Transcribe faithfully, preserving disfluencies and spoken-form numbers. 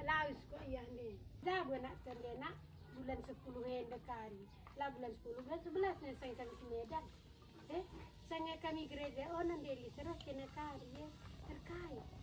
Lawes kok ia nde. Dabo nak tende nak bulan sepuluh enda kari. La bulan sepuluh, bulan sebelas ne sanga kami ku Medan. Eh, sanga kami gereja ona nde li serah kena kari, eh. Terkai.